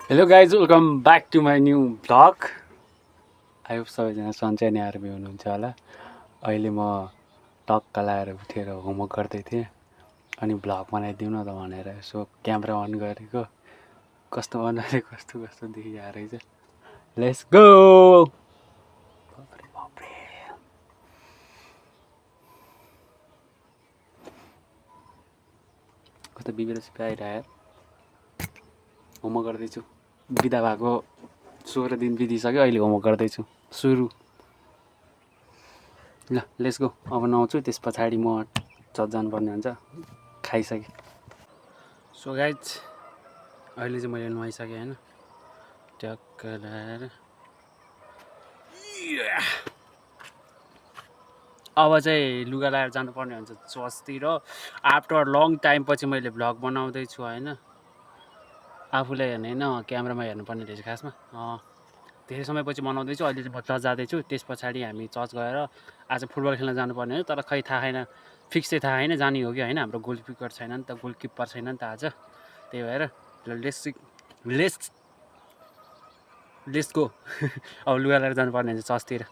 Hello guys welcome back to my new vlog. I hope सबैजना सन्चै नै army हुनुहुन्छ होला। अहिले म टक्क लाएर उठेर होमवर्क गर्दै थिएँ अनि भ्लग बनाइदिउँ न त भनेर यसो क्यामेरा अन गरेको। कस्तो अनुहारै कस्तो कस्तो देखिरहेको रहेछ। Let's go. कस्तो बिग्रेर आइरहेको होमवर्क गर्दैछु। बिदा भएको 16 दिन बितिसक्यो, अहिले होमवर्क गर्दैछु सुरु। ल लेट्स गो। अब नुहाउँछु, त्यस पछाडि म चर्च जानुपर्ने हुन्छ। खाइसकेँ। सो गाइज अहिले चाहिँ मैले नुहाइसकेँ होइन, टक्क लाएर अब चाहिँ लुगा लाएर जानुपर्ने हुन्छ चर्चतिर। आफ्टर लङ टाइम पछि मैले भ्लग बनाउँदैछु होइन। आफूलाई हेर्ने होइन, क्यामेरामा हेर्नुपर्ने रहेछ खासमा। धेरै समयपछि बनाउँदैछु। अहिले चाहिँ म चर्च जाँदैछु। त्यस पछाडि हामी चर्च गएर आज फुटबल खेल्न जानुपर्ने हो। तर खै थाहा छैन, फिक्स चाहिँ थाहा छैन जाने हो कि होइन। हाम्रो गोलकिपर छैन नि त, गोलकिपर छैन नि त आज। त्यही भएर लेट्स गो। अब लुगा लिएर जानुपर्ने हुन्छ चर्चतिर।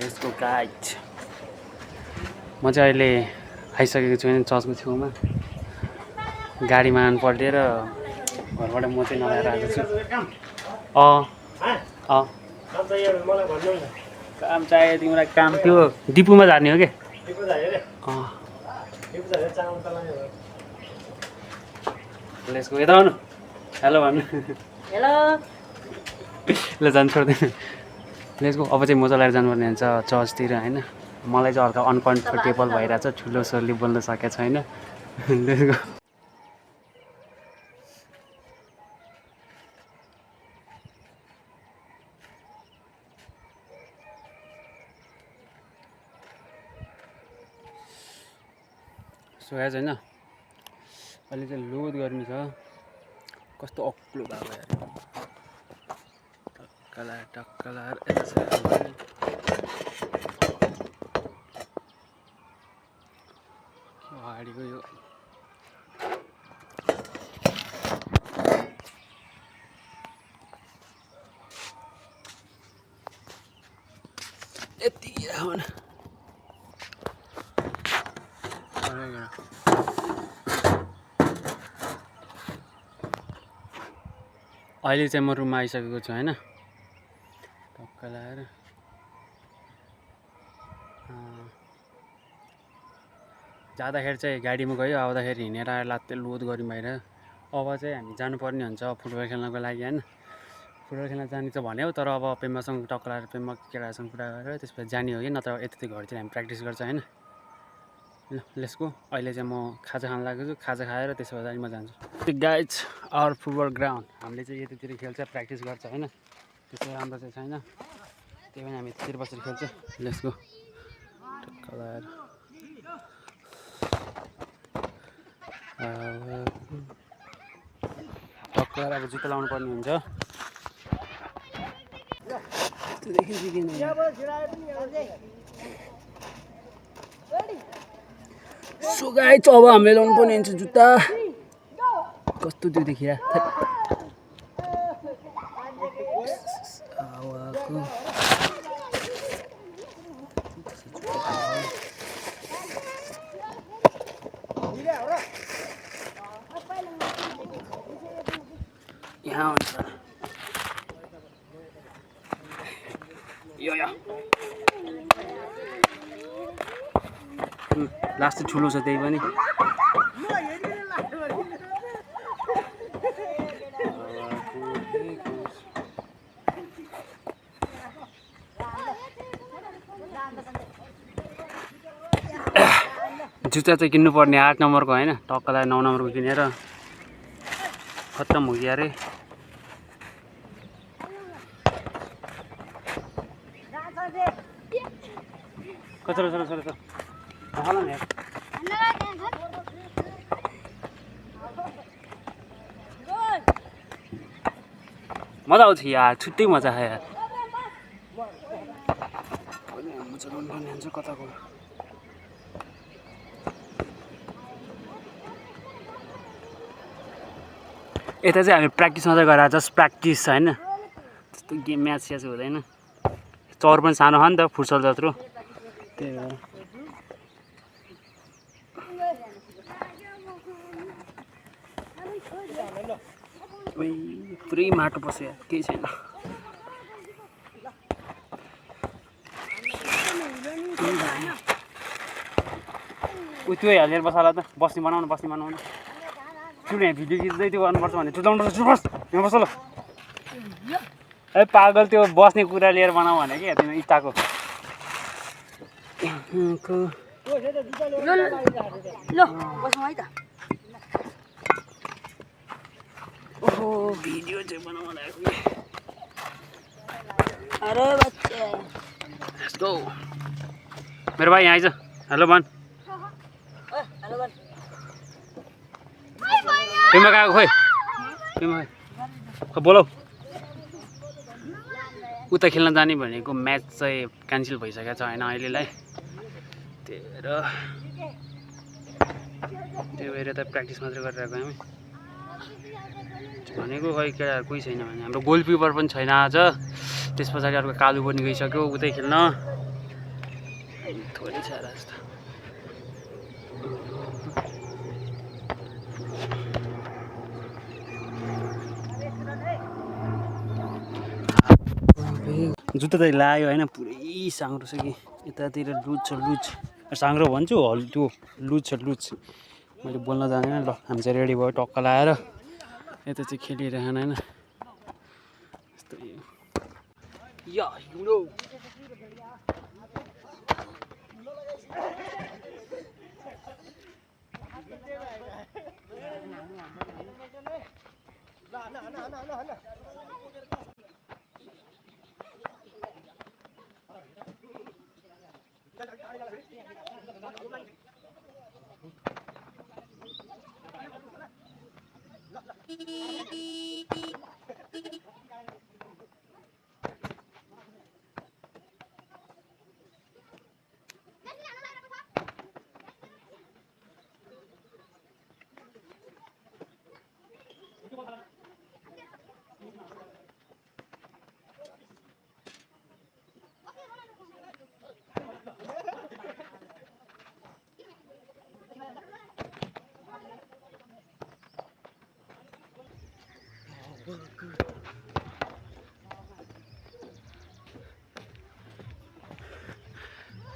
यसको गाइड म चाहिँ अहिले आइसकेको छु होइन चर्चको छेउमा। गाडीमा पल्टेर घरबाट म चाहिँ नलाएर आएको छु। काम चाहियो, तिमीलाई काम थियो। डिपुमा जाने हो कि यसको यता आउनु। हेलो भन्नु। हेलो ल जानु छोड्दैन। Let's go. अब चाहिँ मोजा लगाएर जानुपर्ने हुन्छ चर्चतिर होइन। मलाई चाहिँ हल्का अनकम्फर्टेबल भइरहेछ, ठुलो स्वरले बोल्न सकेको छैन। Let's go. सो गाइज होइन, अहिले चाहिँ लोड गर्मी छ। कस्तो अक्लो भएको यार। टक्क लाएर अगाडिको यो यति राउन अहिले चाहिँ म रुममा आइसकेको छु होइन। टक्क लाएर जाँदाखेरि चाहिँ गाडीमा गयो, आउँदाखेरि हिँडेर आएर लात्ते लोड गऱ्यौँ बाहिर। अब चाहिँ हामी जानुपर्ने हुन्छ फुटबल खेल्नको लागि होइन। फुटबल खेल्न जाने त भन्यो, तर अब पेम्बासँग टक्क लाएर पेम्बा केटाहरूसँग कुरा गरेर त्यसपछि जाने हो कि नत्र यति घरतिर हामी प्र्याक्टिस गर्छ होइन। ल लेट्स गो। अहिले चाहिँ म खाजा खान लागेको छु। खाजा खाएर त्यसो भए म जान्छु। Guys our football ground. हामीले चाहिँ यतातिर खेल्छ, प्र्याक्टिस गर्छ होइन। त्यस्तो राम्रो चाहिँ छैन, त्यही पनि हामी यतातिर बसेर खेल्छ। Let's go. टक्क लाएर टक्क लाएर अब जुत्ता लाउनु पर्ने हुन्छ। सो गाइज अब हामीले लाउनु पर्ने हुन्छ जुत्ता। कस्तो त्यो देखिया यहाँ हुन्छ यो लास्ट ठुलो छ त्यही पनि। जुत्ता चाहिँ किन्नुपर्ने 8 नम्बरको होइन, टक्कलाई 9 नम्बरको किनेर खत्तम हो गया रे चलो चलो चलो चलो मजा आउँछ यार छुट्टै मजा आयो यार कताको यता चाहिँ हामी प्र्याक्टिस मात्रै गरेर जस्ट प्र्याक्टिस होइन त्यस्तो गेम म्याच स्याच हुँदैन चौर पनि सानो छ नि त फुटसल जत्रो त्यही भएर पुरै माटो पस्यो केही छैन त्यो हालेर बस होला त बस्ने बनाउनु चुने भिडियो खिच्दै त्यो गर्नुपर्छ भने चुदाउनु बस यहाँ बस ल ए पागल त्यो बस्ने कुरा लिएर बनाऊ भने कि तिमी इँटाको ओहो भिडियो चाहिँ बनाउनु लाग्यो अरे बच्चा लेट्स गो मेरो भाइ यहाँ आइज हेलो भन तिम्रो गएको खोइ तिम्रो बोलाउ उता खेल्न जाने भनेको म्याच चाहिँ क्यान्सल भइसकेको छ होइन अहिलेलाई त्यही भएर त प्र्याक्टिस मात्रै गरिरहेको हामी भनेको खै केटाहरू कोही छैन भने हाम्रो गोलकिपर पनि छैन आज त्यस पछाडि अर्को कालु पनि गइसक्यो उतै खेल्न थोरै छ जस्तो जुत्ता त लाग्यो होइन पुरै साङ्रो छ कि यतातिर लुज छ लुज साङ्रो भन्छु त्यो लुज छ लुज मैले बोल्न जानेन ल हामी चाहिँ रेडी भयो टक्क लाएर यता चाहिँ खेलिरहेन होइन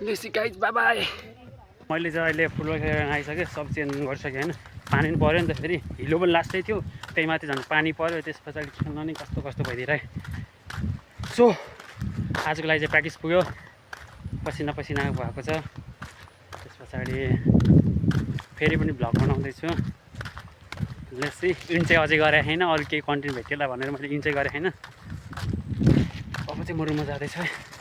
लेसी गाइज बाई बाई मैले चाहिँ अहिले फुटबल खेलेर आइसकेँ सब चेन्ज गरिसकेँ होइन पानी पनि पऱ्यो नि त फेरि हिलो पनि लास्टै थियो त्यही माथि झन् पानी पऱ्यो त्यस पछाडि खेल्न नि कस्तो कस्तो भइदिएर सो आजको लागि चाहिँ प्र्याक्टिस पुग्यो पसिना पसिना भएको छ त्यस पछाडि फेरि पनि भ्लग बनाउँदैछु लेसी इन चाहिँ अझै गरेको छैन अरू केही कन्टेन्ट भेट्यो होला भनेर मैले इन चाहिँ गरेको छैन अब चाहिँ म रुममा जाँदैछु है